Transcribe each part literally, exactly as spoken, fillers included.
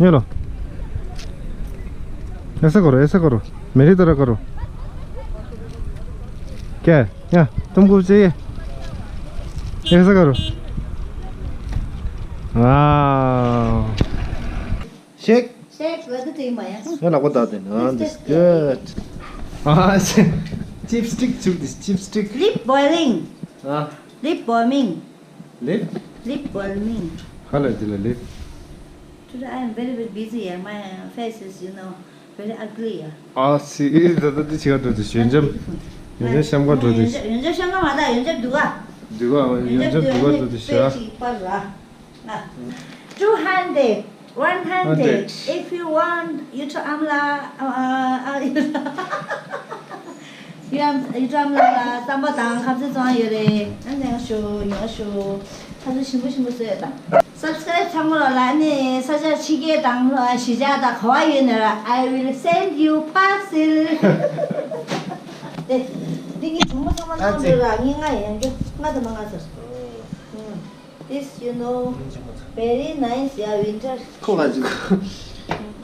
ये लो। ऐसा करो, ऐसा करो। मेरी तरह करो। क्या है? यहाँ, तुमको चाहिए? ऐसा करो। वाह। शेक। शेक, वो तो चाहिए माया। ये ला, वो डाल देना। हाँ, this is good. हाँ, chipstick, chew this chipstick. Lip boiling. हाँ। Lip boiling. Lip? Lip boiling. Hello, Dila, lip. Today I am very, very busy. Yeah. My face is, you know, very ugly. Yeah. ཨ་སི། ད་ད་འདི་ཆེ་ག་འགྲོ་དུས་ཡོན་ཆབ། ཡོན་ཆབ་ཤམ་ག་འགྲོ་དུས། ཡོན་ཆབ་ཤམ་ག་མ་ད་ཡོན་ཆབ་འདུག་ག་འདུག་ག་ཡོན་ཆབ་འདུག་ག་འགྲོ་དུས་ཤ། Two hundred, one hundred. If you want, you to amla, uh, uh, you am, you to amla la, samba dang, khapse zong yore. An yang shu, yo shu. Khapse shimbu shimbu se da. Subscribe channel la ni, sa ja chi ge dang lo, shi ja da khawa yun ra. I will send you parcel. De, de ni chumu sama na de la, ni nga yang ge, nga de ma nga sa. Hmm. This, you know, very nice, yeah, winter. ཁོ་ག་ཅིག་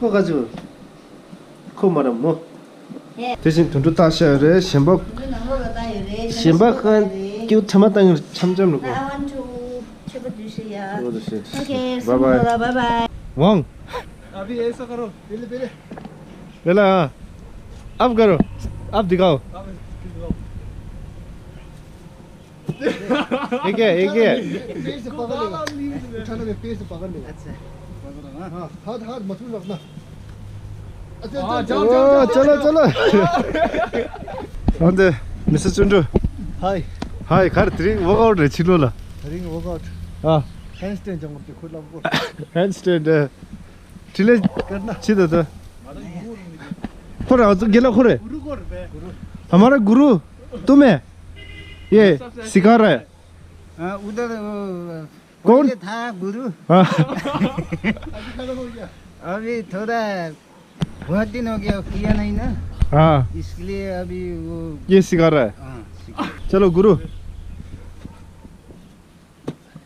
ཁོ་ག་ཅིག་ཁོ་མ་ར་མོ། དེ་བཞིན་དུད་འགྲོ་བཏགས་བཞག་ཡོད་རེད། གཞན་པ། གཞན་པ་ཁ་སྐྱུ་ཐེ་མ་བཏང་ཆམ་ཆམ་རུ་གོ། Okay, bye bye. ཝང་། अभी ऐसा करो, पहले, पहले। पहला, हाँ। अब करो। अब दिखाओ। एक है, एक है। पैर से पकड़ लेगा। उठाना में पैर से पकड़ लेगा। अच्छा। हाँ, हाथ, हाथ मत रखना। अच्छा, हाँ, अच्छा, जाओ, जाओ, जाओ, चलो, चलो। अन्त मिस्टर चुन्डु। हाई। हाई, खर त्रिङ वर्कआउट रे छिलो ल। त्रिङ वर्कआउट। अँ। ह्यान्डस्ट्यान्ड जम्मा त्यो खुट्टा बोल। ह्यान्डस्ट्यान्ड। ठिलै। गर्दा। छिटो त। खोर हजुर गेला खोरे। हमारा गुरु। तुम्हें। ये सिखा रहा है। हाँ, उधर वो, कौन? पहले था गुरु। हाँ। अभी थोड़ा बहुत दिन हो गया, किया नहीं ना। हाँ। इसलिए अभी वो ये सिखा रहा है। हाँ, सिखा रहा है। चलो गुरु।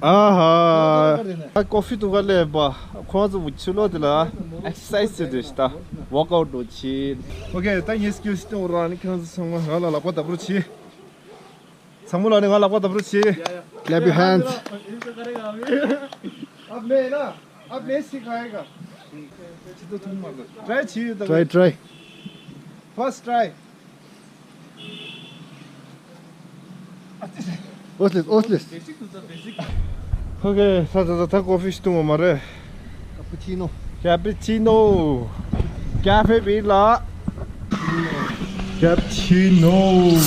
आहा। कॉफी तो कर ले बा। खोज बुझलो दिला। एक्सरसाइज से देस्ता। वर्कआउट दो छी। ओके, ད་ངས་སྐྱོ་སྟོང་ར་ནི་ཁྱེད་ཚོ་ཚང་མ་ང་ལ་ལག་པ་བརྡབ་རོགས་གྱིས། ཚང་མ་ལ་ནི་ང་ལག་པ་བརྡབ་རོགས་གྱིས། Clap your hands. अब मैं ना, अब मैं सिखाएगा। ट्राई चाहिए तो ट्राई, ट्राई। First try. ओसलेस, ओसलेस। ओके, ད་ད་ད་ད་ཀོ་ཕི་བཏུང་བ་མ་རེད། ཀ་པུ་ཆི་ནོ། ཀ་པུ་ཆི་ནོ། ཀ་ཕེ་བི་ལ། ཀ་པུ་ཆི་ནོ།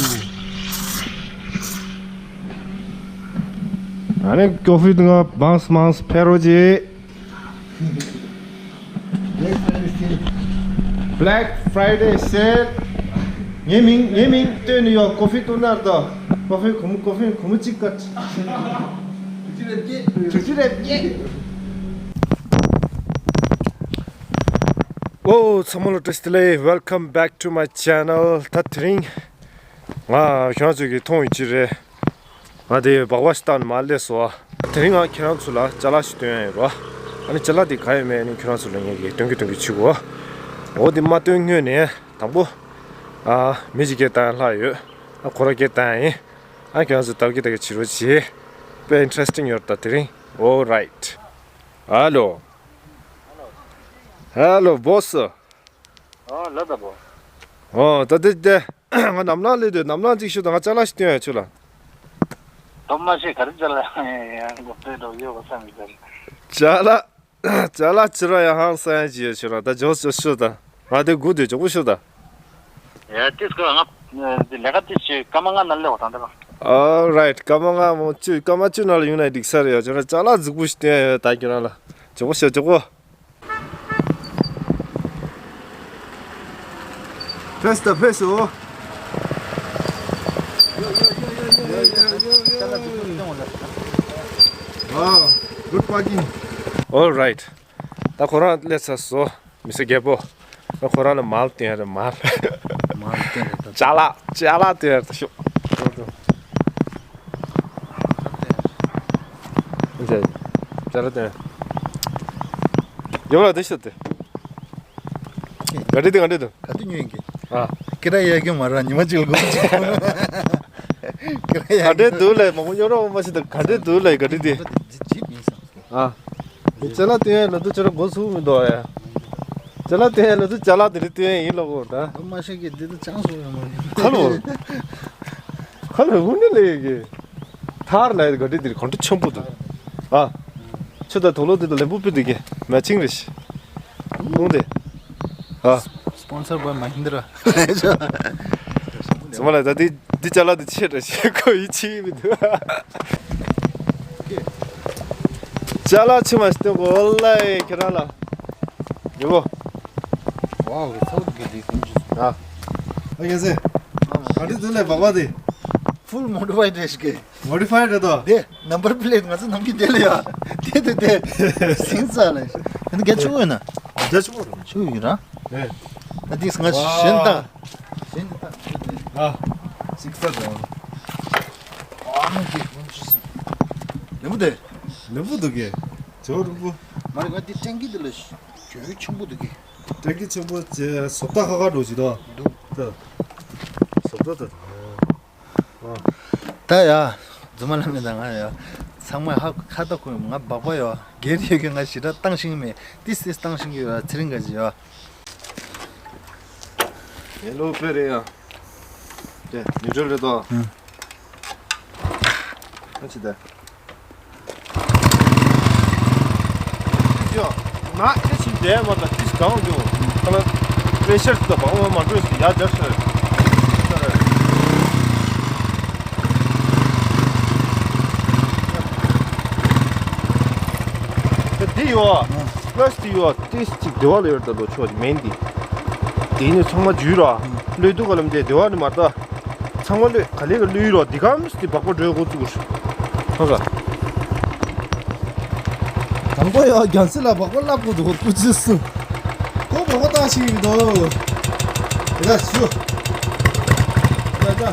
ཨ་ནི་ཀོ་ཕི་བཏུང་བ་མང་སུ་མང་སུ་ཕེབས་རོགས་གྱིས། Black Friday sale. ངའི་མིང་ངའི་མིང་སྟོན་ནས་ཡོད། ཀོ་ཕི་བཏུང་ན་ར་ད། ཀོ་ཕི་གོང་མོ་ཀོ་ཕི་གོང་མོ་གཅིག་ཀ། དྲུག་ཅུ་རེ་བརྒྱད། ཨོ་ཚང་མ་ལ་བཀྲ་ཤིས་བདེ་ལེགས། Welcome back to my channel. ད་དེ་རིང་ང་ཁྱེད་རང་ཚོ་གིས་མཐོང་ཡོད་ཀྱི་རེད། ང་དེ་སྦག་སྦག་ཞིག་བཏང་ནས་མར་སླེབས་སོང་བ། དེ་རིང་ང་ཁྱེད་རང་ཚོ་ལ་ཅ་ལག་ཞིག་སྟོན་ཡ་ཡོད་རེད་བ། ཨ་ནི་ཅ་ལག་དེ་ག་ཡོད་མེད་ནི་ཁྱེད་རང་ཚོ་ལ་ངས་ཀྱིས་སྟོན་གི་སྟོན་གི་བྱེད་དགོས། འོ་དེ་མ་སྟོན་སྔོན་ནས་དང་པོ། ཨ་མི་གཅིག་སྐད་བཏང་ཡ་ལྷག་ཡོད། ཨ་ཁོ་ར་སྐད་བཏང་ཡ་ཡིན། ཨ་ཁྱེད་རང་ཚོ་ལྟ་གི་ལྟ་གི་བྱེད་རོགས་བྱེད། དཔེ་ཨིན་ཊ་རེ་སི་ཊིང་ཡོད་རེད་ད་དེ་རིང་། All right. Hello. Hello boss. ཨོ་ལ་ད་བོ། ཨོ་ད་དེ་དེ། ང་ནམ་ལངས་སླེབས་དུས་ནམ་ལངས་གཅིག་ཞུ་དང་ང་ཅ་ལག་ཞིག་སྟོན་ཡ་ཁྱོད་ལ། དོ་མ་ཤེས་ག་རེ་ཅ་ལག་ཡང་གོ་པའི་འགྲོ་ཡོད་གོ་བསམ་གི་ཟེར། ཅ་ལག་ཅ་ལག་ཅི་ར་ཡ་ཧང་སང་ཡ་ཅི་ཡ་ཁྱོད་ར་ད་ཇོ་ཇོ་ཞུ་ད། ང་དེ་སྒུག་དུས་ཇོ་པོ་ཞུ་ད། ཡ་ཏིས་ཀོ་ང་དེ་ལས་ཀ་ཏིས་ཆེ་སྐར་མ་ལྔ་ནང་སླེབས་བ་དང་དེ་ག། All right. སྐར་མ་ལྔ་མོ་བཅུ་སྐར་མ་བཅུ་ནང་ལ་ཡོང་ན་འགྲིག་ས་རེད་ཡ། ཁྱོད་ར་ཅ་ལག་རྫིག་པོ་ཞིག་སྟོན་ཡ་ཡོད་ད་ཁྱོད་རང་ལ། ཇོ་པོ་ཞུ་ཇོ་པོ། Press the press, oh. Wow, good parking. All right. ད་ཁོ་རང་སླེབས་ཚར་སོང་། མི་སེར་རྒྱལ་པོ། ད་ཁོ་རང་ལ་མལ་སྟོན་རེད་མལ། མལ་སྟོན་རེད་ད། ཅ་ལག་ཅ་ལག་སྟོན་རེད་ད་ཤོག་ཅ་ལག་སྟོན། ཨ་ནི་ཅ་ལག་སྟོན། ཡོང་ལ་དེ་ཤོད་དེ། ག་འདྲ་དེ་ག་འདྲ་དེ། ག་དུས་ཉོས་ཡིན་གི། ཨ། ཁྱེད་རང་ཡ་གི་མ་ར་ཉི་མ་གཅིག་ལ་གོ་གཅིག་ཁྱེད་རང་ཡ་ག་འདྲ་འདུག་ལས་མང་པོ་ཉོ་རོགས་མ་བྱེད་དང་ག་འདྲ་འདུག་ལས་ག་འདྲ་དེ། ཇིབ་ཡིན་སམ། ཨ། དེ་ཅ་ལག་སྟོན་ཡ་ལ་དུ་ཅ་ལག་མགོ་ཚུགས་མི་འདུག་ཡ། ཅ་ལག་སྟོན་ཡ་ལ་དུ་ཅ་ལག་དེ་རིགས་སྟོན་ཡ་ཡིན་ལོ་གོ་ད། མ་ཤེས་གི་འདི་དུ་ཅང་སོ་ཡ་མ་ཁ་ལོ། ཁ་ལོ་ཧུ་ནི་ལས་གི། ཐར་ལ་ག་འདྲ་དེ་ག་འདྲ་ཆེན་པོ་འདུག་ཨ། ཆུ་དང་དུག་ལོག་དེ་དང་ལེམ་བུ་པི་དེ་གི་མེ་ཆིང་རེད་ཤི། ལུང་དེ། ཨ། Sponsored by Mahindra. ཚང་མ་ལ་ད་དེ་དེ་ཅ་ལག་དེ་ཆེ་དྲགས་ཤི་ཁོ་ཡི་ཆི་མི་འདུག་ཅ་ལག་ཆི་མ་ཤི་སྟོན་གོ་ལ་ཁྱེད་རང་ལ། ཡོ་བོ། ཝའོ་གི་ཚ་བོ་གི་དེ་ཀུན་ཅི། ཨ། ཨ་ཡ་ཟེ། ག་འདྲ་འདུག་ལས་བ་བ་དེ། Full modified རེད་ཤི་གི། Modified རེད་དོ། དེ་number plate ང་ཚོ་ནམ་རྒྱུན་དེ་ལ་ཡ། དེ་དེ་དེ། སིང་ས་ལ། ཨ་ནི་རྒྱ་ཆུ་ཡོད་ན། རྒྱ་ཆུ་ཡོད་ར། ཆུ་ཡོད་ར། ཨེ། ད་དེ་ང་ཞེན་ད། ཞེན་ད། ཨ། སིག་ས་དང་། ཨ་ནི་དེ་ང་ཞེན་སོང་། ལེམ་བུ་དེ། ལེམ་བུ་འདུག་གི། ཇོ་རུ་བུ། མ་རེད་ང་དེ་ཊེང་ཀི་དེ་ལ་ཞེན་ཆེན་པོ་འདུག་གི། ཊེང་ཀི་ཆེན་པོ་ཅེ་བཟོ་ལྟ་ཁ་ཁ་འགྲོ་ཅི་དོ། འདུག་ད། བཟོ་ལྟ་ད། ད་ཡ། རྫུན་མ་ལ་མེད་ད་ང་ཡ། ཚང་མ་ཧ་ཁ་ཏ་ཁུ་ང་སྦག་པ་ཡོ། སྒེར་ཡོད་ཀྱི་ང་ཞི་དྲག་བཏང་ཤིང་མེད། ཏིས་ཏིས་བཏང་ཤིང་ཡོད་ཚེ་རིང་ག་ཅི་ཡོ། ཡེ་ལོ་པེ་རེ་ཡ། དེ་ནིའུ་ཊལ་རེད་དོ། ཨང་། ཨ་ཅི་ད། ཡོ། ན་ཨེ་ཆི་དེ་མ་ད་ཏིས་གང་ཡོ། ཁ་ལ་པེ་ཤར་ད་བང་བ་མ་འགྲོ་སི་ཡ་རྒྱ་ཤར། དེ་ཡོ། པ་ལ་སི་ཏིག་ཡོ། ཏིས་ཅིག་དེ་བ་ལ་ཡོད་ད་ལོ་ཆོ་མེན་དི། དེ་ནི་ཚང་མ་འཇུས་ར། ལོས་དུ་ག་ལམ་དེ་དེ་བ་ནི་མ་ད། ཚང་མ་ལོས་ག་ལེ་ག་ལོས་ར་དི་གམ་སི་དི་སྦག་པ་འགྲོའི་འགོ་བཙུགས། ཧ་ག་དང་པོ་ཡ་རྒྱ་སི་ལ་སྦག་པ་ལབ་གོ་དུ་ཧོར་ཀུ་ཅི་སུ། ཁོ་སྦག་པ་ལྟ་ཞིག་ཡིན་དོ། དེ་ག་ཞུ། ད་ད།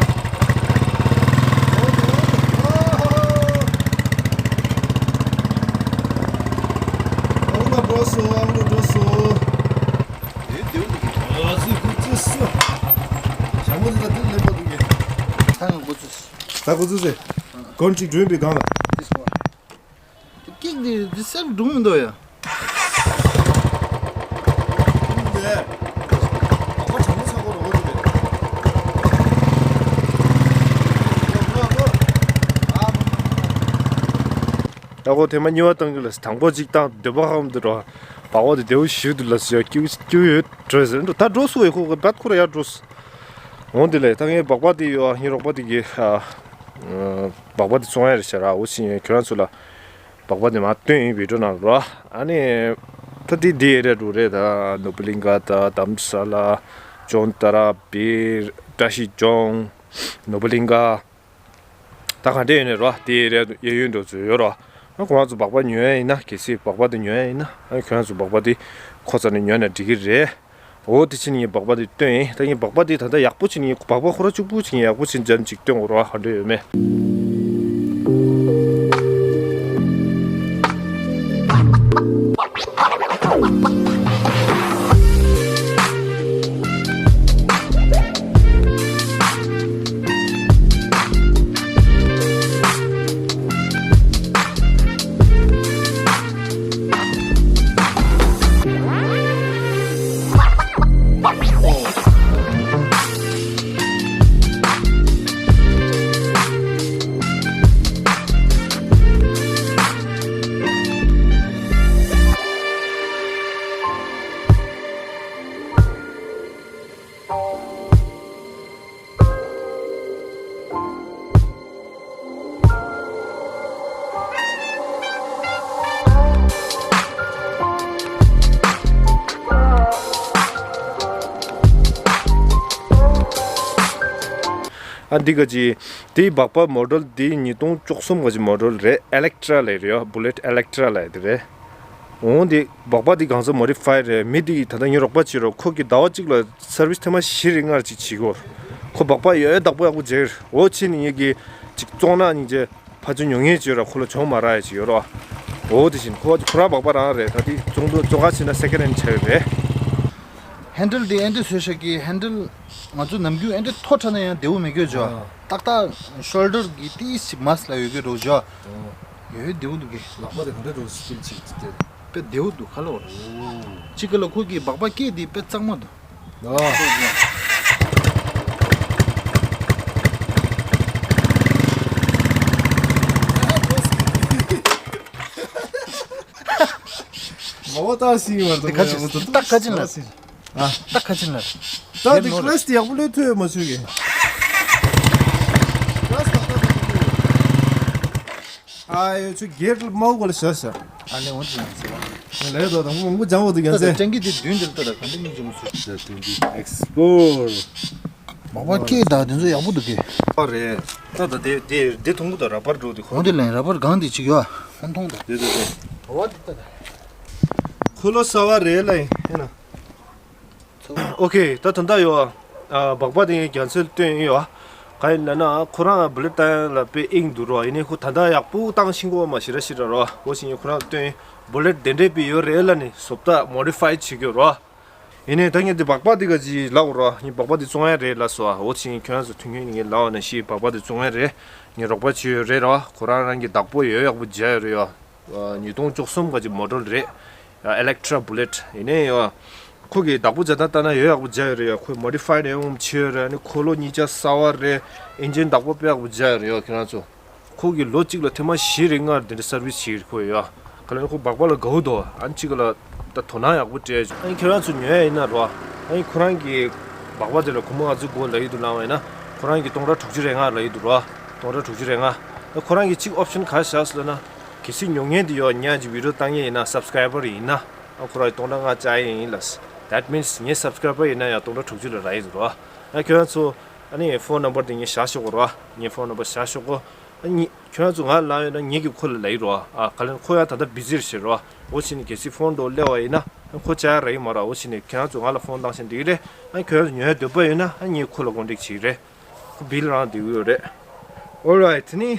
ཨ་ལ་འགྲོ་སོ་ཨ་ལ་འགྲོ་སོ། དེ་དེ་འདུག་གི། ཨ་ཟི་ཀུ་ཅི་སུ། ཞྭ་མོ་འདི་ལ་དེ་ལེན་པ་འདུག་གི། ད་ང་འགོ་ཚུགས། ད་འགོ་ཚུགས་ཟེ། གོན་ཅིག་སྒྲོན་པའི་སྒང་ལ། ཀིག་འདི་འདི་སེར་སྒྲུང་མི་འདུག་ཡ། ད་གོ་ཐེངས་མ་གཉིས་པ་བཏང་གི་ལ་དང་པོ་གཅིག་བཏང་འདོད་པ་ཧམ་དུ་འགྲོ། སྦག་པ་དེ་དེའུ་ཞུ་དུ་ལ་སུ་ཡ་ཀྱུ་ཀྱུ་ཡོད་འགྲོ་ཟེར་འགྲོ་ད་འགྲོ་སུ་ཡ་ཁོ་གི་བད་ཁོ་ར་ཡ་འགྲོ་སུ། འོང་དེ་ལས་ད་ངའི་སྦག་པ་དེ་ཡོད་ཨ་ངའི་རོགས་པ་དེ་གི་ཨ། སྦག་པ་དེ་བཙོང་ཡ་རེད་ཤག་ར། འོ་ཕྱིན་ཡོད་ཁྱོད་རང་ཚོ་ལ་སྦག་པ་དེ་མ་སྟོན་ཡིན་བི་ཌིའོ་ནང་རོ། ཨ་ནི་ད་དེ་དེ་ཨེ་རེད་འགྲོ་རེད། ད་ནོ་བུ་ལིང་ག་ད་དམ་ས་ལ་ཅོན་ཏ་ར་བི་བཀྲ་ཤིས་ལྗོངས་ནོ་བུ་ལིང་ག་ད་ག་འདྲ་ཡོད་ནས་རོ། དེ་ཨེ་རེད་གཡས་གཡོན་འགྲོ་ཚོད་ཡོད་རོ། ཨ་ཁོ་རང་ཚོ་སྦག་པ་ཉོ་ཡ་ཡིན་ན་གལ་སྲིད་སྦག་པ་དེ་ཉོ་ཡ་ཡིན་ན་ཨ་ཁྱོད་རང་ཚོ་སྦག་པ་དེ་ཁོ་ཚོ་ནས་ཉོས་ན་འགྲིག་གི་རེད། འོ་དེ་ཕྱིན་ངས་སྦག་པ་དེ་སྟོན་ཡིན། ད་ངས་སྦག་པ་དེ་ད་ལྟ་ཡག་པོ་ཕྱིན་ངས་སྦག་པ་ཁོ་ར་གཅིག་པུ་ཕྱིན་ངས་ཡག་པོ་ཕྱིན་ཅན་ཅིག་སྟོན་དགོས་རོགས་ག་འདྲ་ཡོད་མེད། ཨ་འདི་ག་ཅི། དེའི་སྦག་པ་མོ་ཌེལ་དེ་ཉིས་སྟོང་བཅུ་གསུམ་ག་ཅི་མོ་ཌེལ་རེད། ཨེ་ལེག་ཊ་ར་ལབ་རེད་ཡ། བུ་ལེ་ཊི་ཨེ་ལེག་ཊ་ར་ལབ་དེ་རེད། འོང་དེ་སྦག་པ་དེ་གང་ས་མོ་ཌི་ཕའི་རེད། མི་དེ་ད་ལྟ་ངའི་རོགས་པ་བྱེད་རོགས་ཁོ་གི་ཟླ་བ་གཅིག་ལ་སར་བིས་ཐེངས་མ་བཞི་རེ་ལྔ་རེ་ཅིག་བྱེད་དགོས། ཁོ་སྦག་པ་ཡོད་བདག་པོ་ཡག་པོ་བྱེད། འོ་ཕྱིན་ནས་ངེད་ཀྱིས་ཅིག་བཙོང་ན་སྙིང་རྗེ་ཕ་ཆུ་ཉོ་མཁན་བྱེད་ར་ཁོ་ལ་གྱོང་མ་རག་ཡ་ཅིག་ཡོད་རོགས། འོ་དེ་བཞིན་ཁོ་ཁོ་རང་སྦག་སྦག་རང་རེད། ད་དེ་བཙོང་དུ་བཙོང་ག་ཕྱིན་ན་སེ་ཀེན་ཧེན་ཆགས་ཡོད་རེད། ཧེན་ཌལ་དེ་ཨེ་འདྲ་བཟོས་ཤག་གི་ཧེན་ཌལ་ང་ཚོ་ནམ་རྒྱུན་ཨེ་འདྲ་མཐོ་དྲགས་ན་ཡང་བདེ་བོ་མི་དགོས་ཇོ། ཨ། ཏག་ཏག་ཤོལ་ཌར་གི་ཏིས་ཅིག་མ་སླ་ཡོད་གི་རོ་ཇོ། ཨ། ཡོད་བདེ་བོ་འདུག་གི། ལག་པ་དེ་ག་འདྲ་འགྲོ་སི་ཀིལ་ཅིག་དེ། དཔེ་བདེ་བོ་འདུག་ག་ལ་བ་རེད། ཨོ། ཅིག་ག་ལ་ཁོ་གི་སྦག་སྦག་སྐད་དེ་དཔེ་གཙང་མ་འདུག། ཨ། མ་བ་ཏག་སི་བར་དུ་དེ་ཁ་ཅིག་ཏག་ཁ་ཅིག་ལ། ཨ། ཏག་ཁ་ཅིག་ལ། ད་དེ་ཀ་ལེ་སི་དེ་ཡག་པོ་ལོས་ཐོས་མ་ཚུལ་གི། ཨ་ཡོ་ཆུ་གེར་མའུ་གོ་ལ་ཤ་ཤ། ཨ་ནི་འོན་ཏེ་ཡང་ཟེར་བ། ལས་དོ་དང་མོ་མོ་ལྗང་བོ་དུ་ཡང་ད་ཟེར། ལྕང་གི་དེ་མདུན་དེར་ལྟ་ད་ག་འདི་མི་འཇུ་མོ་ཚུལ། ད་དུང་གི་ཨེགས་པོར། མ་བ་སྐད་ད་དེ་ཚོ་ཡག་པོ་འདུག་གི། ཨ་རེད། ད་ད་དེ་དེ་དེ་མཐོང་གི་ད་ར་པར་འགྲོ་དེ་ཁོ། འོན་ཏེ་ལན་ར་པར་གང་དེ་ཅིག་ཡོད་ཨ། ཧོན་མཐོང་ད། དེ་དེ་དེ། བ་དེ་ད་ད། ཁོ་ལོ་ས་བ་རེད་ལ་ཡིན་ན། ཨོ་ཁེ། ད་ད་ལྟ་ཡོད་ཨ། སྦག་སྦག་དེ་ངས་རྒྱ་མཚོར་བཏོན་ཡོད་ཨ། ག་ཡིན་ལབ་ན་ཁོ་རང་བུ་ལེ་ཊི་བཏང་ཡ་ལ་དཔེ་ཨིང་འདུག་རོ། ཡིན་ནའི་ཁོ་ད་ལྟ་ཡག་པོ་བཏང་ཤེས་ཀྱི་ཡོད་མ་ཤི་ར་ཤི་ར་རོ། འོ་ཕྱིན་ངས་ཁོ་རང་བཏོན། བུ་ལེ་ཊི་དེ་འདྲས་པའི་ཡོད་རེད་ལབ་ནས་བཟོ་ལྟ་མོ་ཌི་ཕའི་བྱེད་ཀྱི་ཡོད་རོ། ཡིན་ནའི་ད་ངས་དེ་སྦག་སྦག་དེ་ག་ཅིག་ལབ་རོ། ངས་སྦག་སྦག་དེ་བཙོང་ཡ་རེད་ལབ་སོང་ཨ། འོ་ཕྱིན་ངས་ཁྱོད་རང་ཚོ་མཐུན་རྐྱེན་ངས་ལབ་པ་ནང་བཞིན་སྦག་སྦག་དེ་བཙོང་ཡ་རེད། ངས་རོགས་པ་བྱས་ཡོད་རེད་རོ། ཁོ་རང་རང་གི་བདག་པོ་ཡོད་ཡག་པོ་མཇལ་ཡོད་རེད་ཡོ། ཉིས་སྟོང་བཅུ་གསུམ་ག་ཅིག་མོ་ཌེལ་རེད། ཨེ་ལེག་ཊྲ་བུ་ལེ་ཊི་ཡིན་ནའི་ཡོ། ཁོ་གི་བདག་པོ་བྱ་སྟངས་ལྟ་ན་ཡོད་ཡག་པོ་མཇལ་ཡོད་རེད་ཡ། ཁོས་མོ་ཌི་ཕའེ་ཌི་ཡང་བྱས་ཡོད་རེད། ཨ་ནི་འཁོར་ལོ་གཉིས་ཆ་གསར་པ་རེད། ཨིན་ཇིན་བདག་པོ་དཔེ་ཡག་པོ་མཇལ་ཡོད་རེད་ཡ། ཁྱེད་རང་ཚོ། ཁོ་གི་ལོ་གཅིག་ལ་ཐེངས་མ་བཞི་རེ་ལྔ་རེ་དེ་འདྲ་སར་བི་སི་བྱེད་ཀྱི་ཁོ་ཡོད་ཡ། ག་ལ་ནི་ཁོ་སྦག་སྦག་ལ་དགའ་བོ་འདུག་ཨ་ནི་གཅིག་ལ་ད་དོ་སྣང་ཡག་པོ་སྤྲད་བྱུང་། ཨ་ནི་ཁྱེད་རང་ཚོ་ཉོ་ཡ་ཡིན་ན་རོ། ཨ་ནི་ཁོ་རང་གི་སྦག་སྦག་དེ་ལ་སྒོར་མོ་ང་ཚོ་དགོས་ལབ་ཡི་འདུག་ལབ་པ་ཡིན་ན། ཁོ་རང་གི་སྟོང་ཕྲག་དྲུག་ཅུ་རེ་ལྔ་ལབ་ཡི་འདུག་རོ། སྟོང་ཕྲག་དྲུག་ཅུ་རེ་ལྔ། ཨ་ཁོ་རང་གི་གཅིག་ཨོབ་ཤན་ག་རེ་བཞག་ཟེར་ན། གལ་སྲིད་ཉོ་མཁན་དེ་ཡོད་ཉག་གཅིག་བི་ཌི་ཡོ་བཏང་མཁན་ཡིན་ན་སབ་སི་ཀ་རའི་བར་ཡིན་ན། ཨ་ཁོ་རང་གི་སྟོང་ཕྲག་ལྔ་བཅག་ཡས་ཡིན་ལ། That means ངའི་སབ་སི་ཀ་རའི་བར་ཡིན་ན་ཡང་སྟོང་ཕྲག་དྲུག་ཅུ་ལ་རག་ཡས་འདུག་རོ། ཨ་ཁྱོད་རང་ཚོ། ཨ་ནི་ཕོན་ནམ་བར་དེ་ངས་བཞག་ཤོག་གོ་རོ། ངའི་ཕོན་ནམ་བར་བཞག་ཤོག་གོ། ཨ་ནི་ཁྱོད་རང་ཚོ་ང་ལ་ལབ་ཡོད་ན་ངེད་ཀྱིས་ཁོ་ལ་ལབ་ཡི་རོ། ཨ་ག་ལ་ཁོ་ཡང་ད་ལྟ་བི་ཛི་རེད་ཤག་རོ། འོ་ཕྱིན་ནས་གལ་སྲིད་ཕོན་འགྲོ་སླེབས་པ་ཡིན་ན་ཨ་ཁོ་བཅར་ཡ་རག་གི་མ་རེད། འོ་ཕྱིན་ནས་ཁྱེད་རང་ཚོ་ང་ལ་ཕོན་བཏང་ཤེས་འགྲིག་གི་རེད། ཨ་ཁྱོད་རང་ཚོ་ཉོ་ཡ་འདོད་པ་ཡོད་ན་ཨ་ངས་ཁོ་ལ་ཀོན་ཊེག་བྱེད་ཀྱི་རེད། ཁོ་བིལ་རང་འདི་ཡོད་རེད། Alright ནི།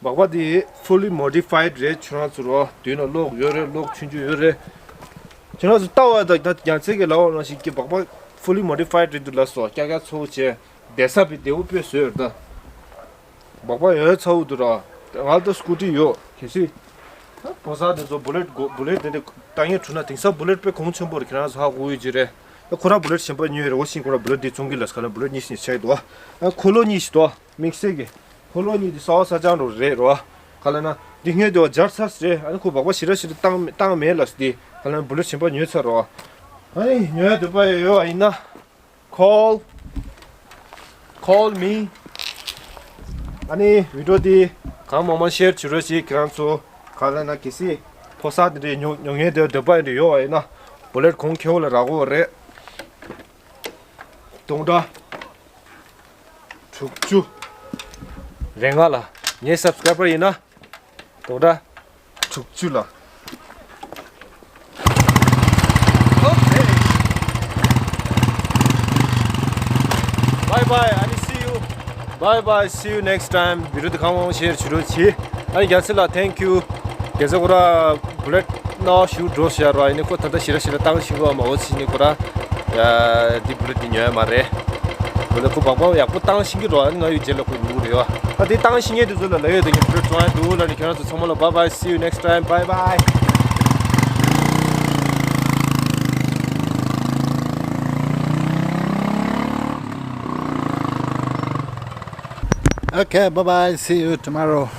སྦག་སྦག་དེ་fully modified རེད། ཁྱོད་རང་ཚོ་རོ། མདུན་ལ་གློག་ཡོད་རེད། གློག་ཆུང་ཆུང་ཡོད་རེད། ཁྱོད་རང་ཚོ་ལྟ་བ་དང་ད་རྒྱ་ཚད་ཀྱི་ལབ་པ་ནང་བཞིན་གྱི་སྦག་སྦག་fully modified རེད་འདུག་ལབ་སོང་། ཀྱག་ཀྱག་ཚ་པོ་བྱས། བསྡད་ས་དཔེ་བདེ་པོ་དཔེ་བཟོས་ཡོད་རེད་ད། སྦག་སྦག་ཡོད་ཚ་པོ་འདུག་ར། ང་ལ་ད་སི་ཀུ་ཊི་ཡོད། གལ་སྲིད། ཕོ་གསར་དེ་ཚོ་བུ་ལེ་ཊི་དགོས། བུ་ལེ་ཊི་དེ་འདྲ་ལྟ་མཁན་བྱུང་ན། དེང་སང་བུ་ལེ་ཊི་དཔེ་གོང་ཆེན་པོ་རེད། ཁྱེད་རང་ཚོ་ཧ་གོ་ཡོད་ཀྱི་རེད། ཁོ་རང་བུ་ལེ་ཊི་གཞན་པ་ཉོས་རེད། འོ་ཕྱིན་ཁོ་རང་བུ་ལེ་ཊི་འདི་བཙོང་གི་ལབ་ས་ལ་བུ་ལེ་ཊི་གཉིས་ཤིག་ཆགས་འདུག་ཨ་འཁོར་ལོ་གཉིས་ཤིག་འདུག་དམིགས་བསལ་གྱི། འཁོར་ལོ་གཉིས་འདི་གསར་པ་གསར་རྐྱང་རུ་རེད་རོ། ག་ལབ་ན། འདི་སྔོན་དེ་བ་སྦྱར་ཚར་རེད། ཨ་ནི་ཁོ་སྦག་སྦག་ཞེ་དྲག་ཞེ་དྲག་བཏང་བཏང་མེད་ལབ་སྟེ། ག་ལབ་ན་བུ་ལེ་ཊི་གཞན་པ་ཉོས་ཚར་རོ། ཨ་ནི་ཉོ་ཡ་འདོད་པ་ཡོད་པ་ཡིན་ན། Call Call me. ཨ་ནི་བི་ཌི་ཡོ་འདི་གང་མང་མང་ཤེར་བྱེད་རོགས་བྱེད། ཁྱེད་རང་ཚོ་ག་ལབ་ན་གལ་སྲིད་ཕོ་གསར་དེ་འདྲའི་ཉོ་ཉོ་མཁན་དེ་འདོད་པ་དེ་འདྲ་ཡོད་པ་ཡིན་ན། བུ་ལེ་ཊི་གོང་ཁེ་པོ་ལ་རག་གི་རེད། སྟོང་ཕྲག་དྲུག་ཅུ་རེ་ལྔ་ལ། ངའི་སབ་སི་ཀ་རའི་བར་ཡིན་ན། སྟོང་ཕྲག་དྲུག་ཅུ་ལ། Okay. Bye bye. ཨ་ནི་see you. Bye bye. See you next time. བི་ཌི་ཡོ་འདི་གང་མང་ཤེར་བྱེད་རོགས་བྱེད། ཨ་ནི་རྒྱལ་སྲས་ལགས། Thank you. རྒྱལ་སྲས་ཁོ་ར་བུ་ལེ་ཊི་ནང་ཞུ་འགྲོ་བཞག་ར། ཡིན་ནའི་ཁོ་ད་ལྟ་ཞེ་དྲག་ཞེ་དྲག་བཏང་ཤེས་ཀྱི་ཡོད་མ་རེད། འོ་ཕྱིན་ནས་ཁོ་ར། ཡ། འདི་བུ་ལེ་ཊི་འདི་ཉོ་ཡ་མ་རེད། བུ་ལེ་ཊི་ཁོ་སྦག་སྦག་ཡག་པོ་བཏང་ཤེས་ཀྱི་རེད། ཨ་ནི་ང་ཡི་རྗེས་ལ་ཁོ་ཉོ་གི་རེད་ཡ། ད་དེ་བཏང་ཤེས་མཁན་དེ་ཚོ་ལ་ལབ་ཡོད། ད་ངས་བུ་ལེ་ཊི་བཙོང་ཡ་འདུག་ལབ་ནས། ཁྱེད་རང་ཚོ་ཚང་མ་ལ་bye bye, see you next time, bye bye. Okay, bye bye, see you tomorrow.